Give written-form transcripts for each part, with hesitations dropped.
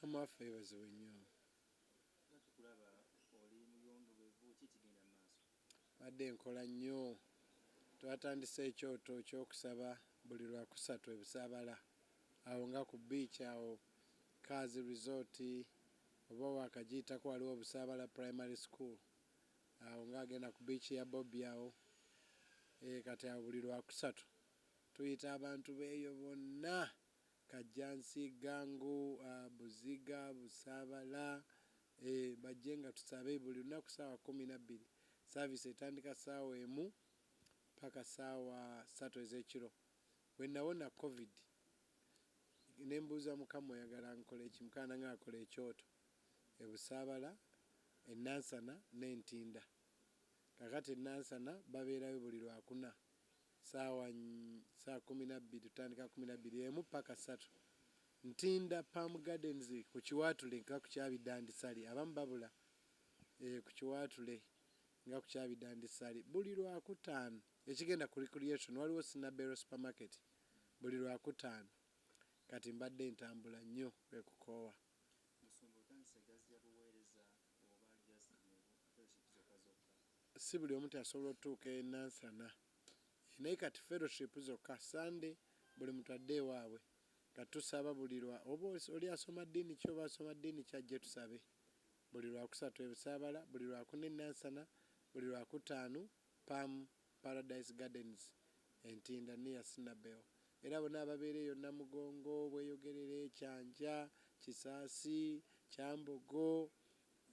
Mukama waffe yebazibwe nnyo. Nga tukulaba oli muyongobevu, ki kigenda mu maaso? Badde nkola nnyo. Twatandise ekyoto ekyokusaba buli Lwakusatu e Busaabala awo nga ku beach awo Kaazi Resort oba wakagiyitako waliwo Busaabala Primary School awo nga agenda ku beach ya Bobi awo. Eh, kati awo buli Lwakusatu tuyita abantu beeyo bonna. Kajjansi, Ggangu, Buziga, Busaabala, eh, bajje nga tusabe buli lunaku ssaawa 12. Service etandika ssaawa emu paka ssaawa 3 ez'ekiro. Bwe nawona Covid ne mbuuza Mukama oyagala nkole ki? Mukama nangamba kola ekyoto e Busaabala, e Nansana n'e Ntinda. Kakati e Nansana babeerayo buli Lwakuna. Saawa saawa 12 tutandika 12 emu paka 3. Ntinda Palm Gardens ku Kiwaatule nga ku Kyabidandi Ssali abamu babula eh, ku Kiwaatule nga ku Kyabidandi Ssali buli Lwakutaano ekigenda ku Recreation waliwo Sinabero Supermarket buli Lwakutaano kati mbadde ntambula nnyo kwe kukoowa. Musumba otandise gaziya buweereza oba just fellowship zokka zokka? Si buli omu nti asobola otuuka e Nansana naye kati fellowship zokka Sunday buli muntu adde ewaabwe kati tusaba buli lwa oba oli asoma ddiini ki oba asoma ddiini ki ajje tusabe buli Lwakusatu e Busaabala, buli Lwakuna e Nansana, buli Lwakutaano Palm Paradise Gardens e Ntinda near Sinabel era bonna ababeera eyo Namugongo, Bweyogerere, Kyanja, Kisaasi, Kyambogo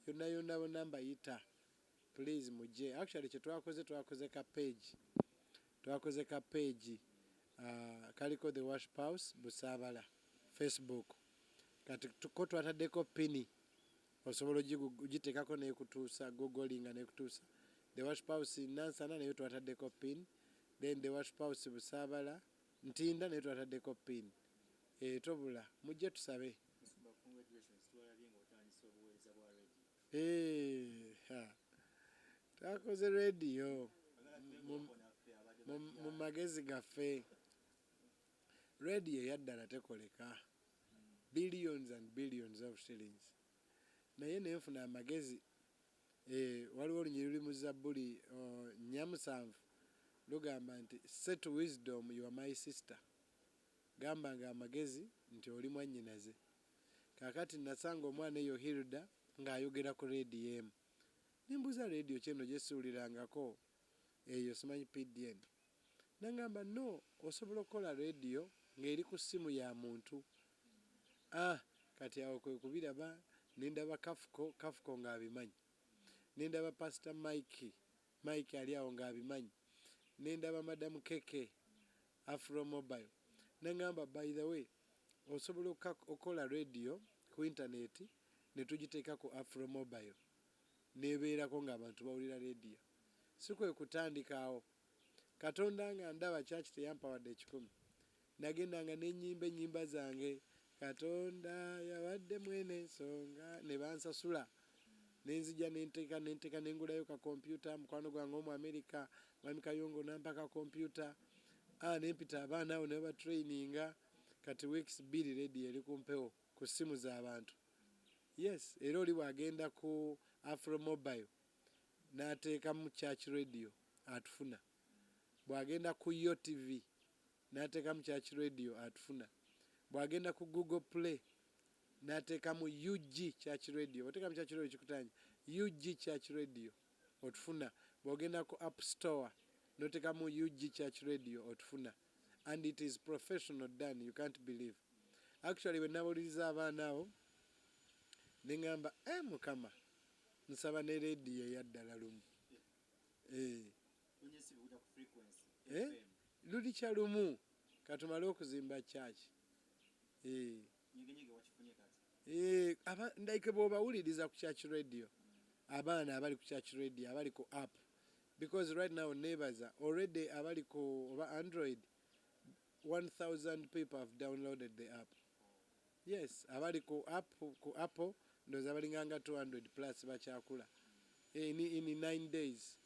yonna yonna bonna mbayita. Please mujje. Actually kyetwakoze twakoze ka page. Twakoze ka page kaliko The Worship House Busaabala Facebook. Kati ko twataddeko pini osobola ogitekako nekutuusa googlinga nekutuusa. The Worship House Nansana nayo twataddeko pin. Then The Worship House Busaabala Ntinda nayo twataddeko pin. Eh, tobula mujje tusabe. Musumba, congratulations, twalabye ng'otandise obuweereza bwa radio. Eh, ha. Twakoze radio mu magezi gaffe. Radio eyaddala tekoleka. Billions and billions of shillings. Naye nenfuna amagezi eh, waliwo olunyiriri luli mu Zabbuli oh, 47 lugamba nti say to wisdom you are my sister. Gamba nga amagezi nti oli mwannyinaze. Kaakati nasanga omwana eyo Hilda ng'ayogera ku radio emu. Nembuuza radio ki eno gye siwulirangako eyo simanyi PDN. Nangamba no osobola okukola radio ng'eri ku ssimu ya muntu. Ah kati awo kwe kubiraba ne ndaba Kafuko, Kafuko ng'abimanyi. Ne ndaba Pastor Mike, Mike ali awo ng'abimanyi. Ne ndaba Madam KK Afro Mobile. Nangamba by the way osobola okukola radio ku internet ne tugiteeka ku Afro Mobile n'ebeerako ng'abantu bawulira radio. Si kwe kutandika awo. Katonda nga ndaba church teyampa wadde ekikumi. Nagendanga ne nnyimba ennyimba zange Katonda yabadde mwene ensonga ne bansasula. Ne nzija ne nteeka ne nteeka ne ngulayo ka kompyuta mukwano gwange omu America Mwami Kayongo n'ampa ka kompyuta. Ah, ne mpita abaana abo ne babatraininga kati weeks 2 radio eri ku mpewo ku ssimu z'abantu. Yes, era oli bw'agenda ku Afro Mobile n'ateekamu church radio atufuna. Bw'agenda ku Yo TV n'ateekamu church radio atufuna. Bw'agenda ku Google Play n'ateekamu UG church radio, bw'oteekamu church radio kikutanya UG church radio otufuna. Bw'ogenda ku App Store n'oteekamu UG church radio otufuna. And it is professional done, you can't believe. Actually bwe nabuliriza abaana abo ne ŋŋamba eh Mukama nsaba ne radio eyaddala lumu. Eh. Eh? Lulikya lumu katumale okuzimba church. Eh. Eh, like bw'obawuliriza ku church radio abaana abali ku church radio abali ku app because right now nebaza already abali ku oba Android 1000 people have downloaded the app. Yes, abali ku app ku Apple ndowooza balinganga 200 plus bakyakula in 9 days.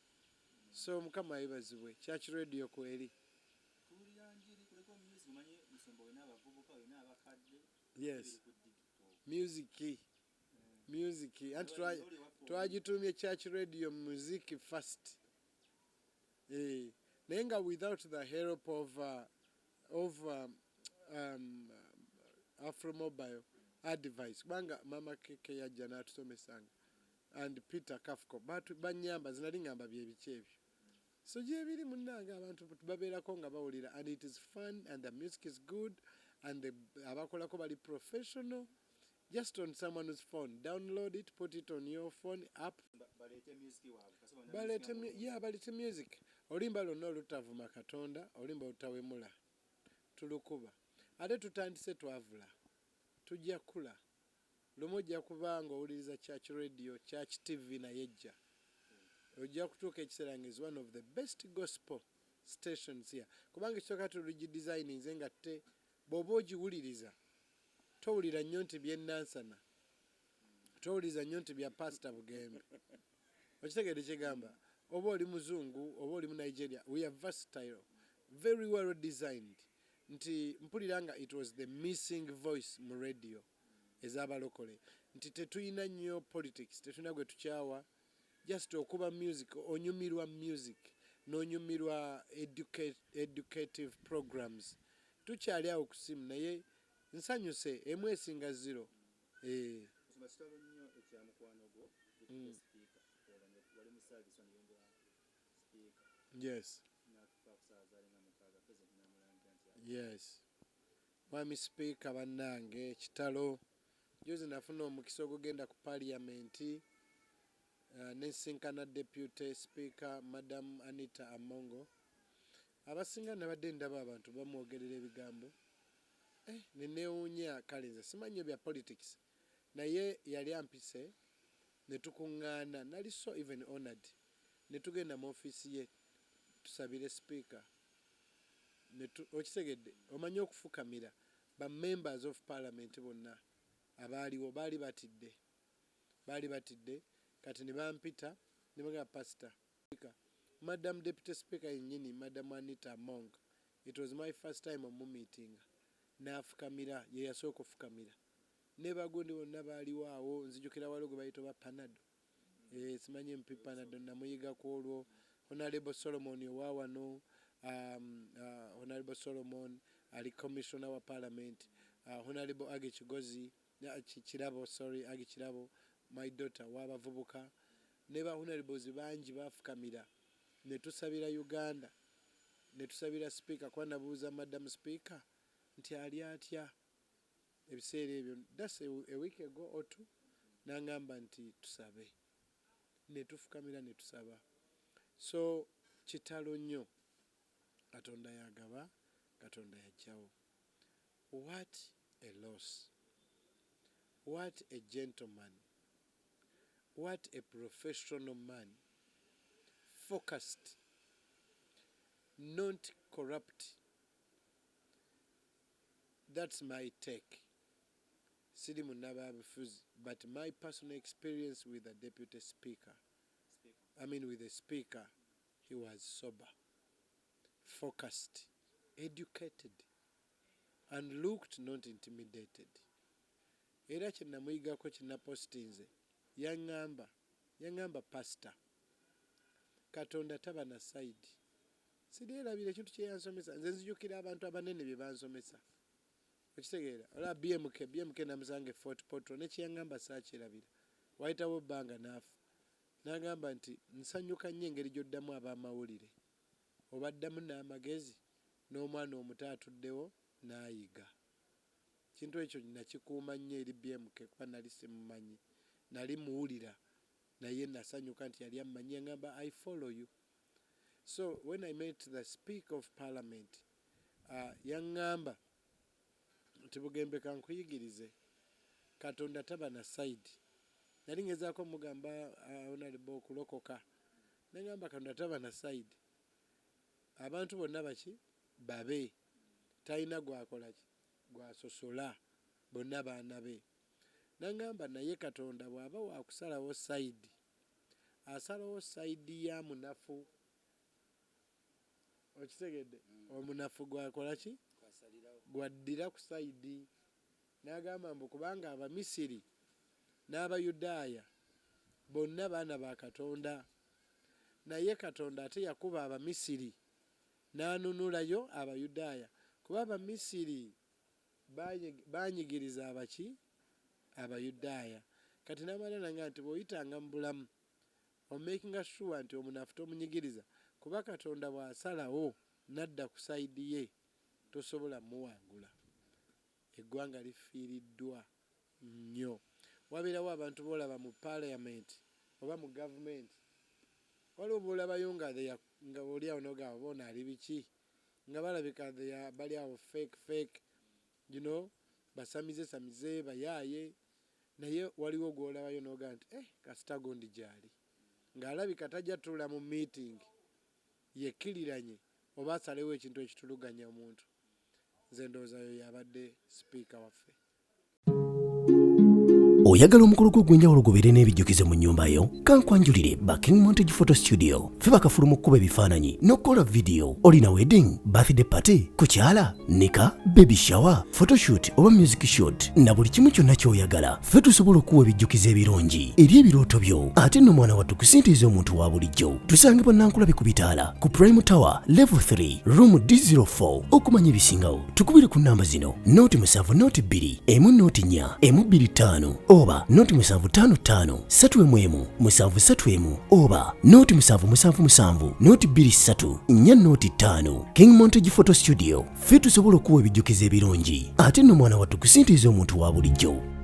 So Mukama yebazibwe church radio kweri. Tuwulira njiri kuliko music omanyi musumba olina abavubuka olina abakadde. Yes. Ku digital. Music, music anti twagitumye Church Radio Music first. Naye nga without the help of Afromobile advice, kubanga Mama Keke yajja n'atusomesanga and Peter Kafko banyamba zinali ngamba byebiki ebyo. So gyebiri, munnange, abantu babeerako nga bawulira and it is fun and the music is good and abakolako bali professional. Just on someone's phone, download it, put it on your phone app. Baleete music waabwe. Baleete yeah, baleete music. Oluyimba lwonna olutavuma Katonda, oluyimba olutawemula, tulukuba. Ate tutandise, twavula, tujja kula. Lumu ojja kuba nga owuliriza Church Radio, Church TV, naye ejja ojja kutuuka ekiseera nga is one of the best gospel stations here, kubanga ekisooka tulugidesigninze nga te bw'oba ogiwuliriza towulira nnyo nti byennansana, towuliriza nnyo nti bya Pasita Bugembe. Okitegeere kyegamba, oba oli muzungu oba oli mu Nigeria, we are versatile, very well designed, nti mpulira nga it was the missing voice mu radio ez'abalokole, nti tetulina nnyo politics, tetulina gwe tukyawa, just okuba music, onyumirwa music n'onyumirwa educative programs. Tukyali awo ku simu, naye nsanyuse, emu esinga zero. Kusoma kitalo nnyo ekya mukwano gwo sipiika, wali mu service wano yomba sipiika. Natufa ku saawa zaali nga 6, president namulangira nti Yes, mwami sipiika, bannange, kitalo. Juzi nafuna omukisa ogugenda ku parliament, nensinkana Deputy Speaker Madam Anita Amongo. Abasinga nabadde ndaba abantu bamwogerera ebigambo, nenewuunya. Kale nze simanyi nnyo bya politics, naye yali ampise ne tukuŋŋaana. Nali so even honored ne tugenda mu ofiisi ye tusabire speaker. Okitegedde, omanyi okufukamira ba members of parliament bonna abaaliwo baali batidde, baali batidde. Kati ne bampita ne bagamba, "Pastor." Madam Deputy Speaker yennyini, Madam Anita Among, it was my first time omumeetinga, n'afukamira, ye yasooka ofukamira ne bagundi bonna baaliwo awo. Nzijukira waliwo gwe bayita oba Panado, simanyi MP Panado, namuyiga ku olwo. Honorable Solomon owa wano, Honorable Solomon ali commissioner wa parliament, Honorable Agi Kigozi, Kirabo, sorry, Agi Kirabo, my daughter w'abavubuka, ne ba honorables bangi bafukamira ne tusabira Uganda, ne tusabira speaker, kuba nabuuza Madam Speaker nti ali atya ebiseera ebyo, that's a week ago or two, n'angamba nti tusabe, ne tufukamira ne tusaba. So kitalo nnyo. Katonda yagaba, Katonda yajjawo. What a loss! What a gentleman! What a professional man! Focused, not corrupt. That's my take. Siri munnababufuzi, but my personal experience with the deputy speaker, I mean with the speaker, he was sober, focused, educated and looked not intimidated. Era kye namuyigako, kye napostinze, yaŋŋamba, "Pastor, Katonda taba na side." Siryerabira ekintu kye yansomesa. Nze nzijukira abantu abanene bye bansomesa, okitegeera? Olaba BMK, BMK namusanga e Fort Portal, nekyeyaŋŋamba saakyerabira. Wayitawo ebbanga naafa, n'agamba nti, "Nsanyuka nnyo engeri gy'oddamu ab'amawulire, obaddamu n'amagezi, n'omwana omuto atuddewo n'ayiga." Kintu ekyo nakikuuma nnyo eri BMK, kuba nali simumanyi, nali muwulira, naye nasanyuka nti yali ammanyi. Yagamba, "I follow you." So when I met the Speaker of Parliament, yaŋŋamba nti, "Bugembe, kankuyigirize, Katonda taba na side." Nali ngezaako mugamba, honorable, okulokoka. Neŋŋamba, "Katonda taba na side, abantu bonna baki babe, talina gwakolaki gwasosola, bonna baana be." Naŋŋamba, naye Katonda bw'aba wakusalawo side, asalawo side ya munafu. Okitegedde? Omunafu gwakola ki? Gwaddira ku side. N'agamba mbu kubanga Abamisiri n'Abayudaaya bonna baana ba Katonda. Naye Katonda ate yakuba Abamisiri n'anunulayo Abayudaaya, kuba Abamisiri baanyigiriza abaki? Abayudaaya. Kati n'amala nanga nti bw'oyitanga mu bulamu omakinga sure nti omunafu tomunyigiriza, kuba Katonda bw'asalawo n'adda ku sayidi ye tosobola muwangula. Eggwanga lifiiriddwa nnyo. Wabeerawo abantu b'olaba mu parliament oba mu gavumenti, waliwo b'olabayo nga nga oli awo n'ogamba oba ono ali biki, nga balabika they are bali awo fake fake, you know, basamize samize, bayaaye, naye waliwo gw'olabayo n'ogamba nti eh, kasita gundi gyali, ng'alabika tajja tuula mu meeting yekkiriranye oba asalewo ekintu ekituluganya omuntu. Nze ndowooza yo yabadde sipiika waffe. Oyagala omukolo gwo ogw'enjawulo gubeere n'ebijjukizo mu nnyumba yo? Kankwanjulire ba King Montage Photo Studio. Ffe bakafulu mu kkuba ebifaananyi n'okukola vidiyo. Olina wedding, birthday party, kukyala, nika, baby shower, photoshoot oba music shoot na buli kimu kyonna ky'oyagala. Ffe tusobola okukuwa ebijjukizo ebirungi eri ebirooto byo, ate nno mwana wattu ku ssente ez'omuntu wa bulijjo. Tusangibwa Nankulabi ku bitaala ku Prime Tower level 3 room D04. Okumanya ebisingawo tukubire ku namba zino: 0 7 0 2 1 0 4 1 2 5 oba 0 7 5 5 3 1 1 7 3 1 oba 0 7 7 7 0 2 3 4 0 5. King Montage Photo Studio, ffe tusobola okuwa ebijjukizo ebirungi, ate nno mwana wattu ku ssente ez'omuntu wa bulijjo.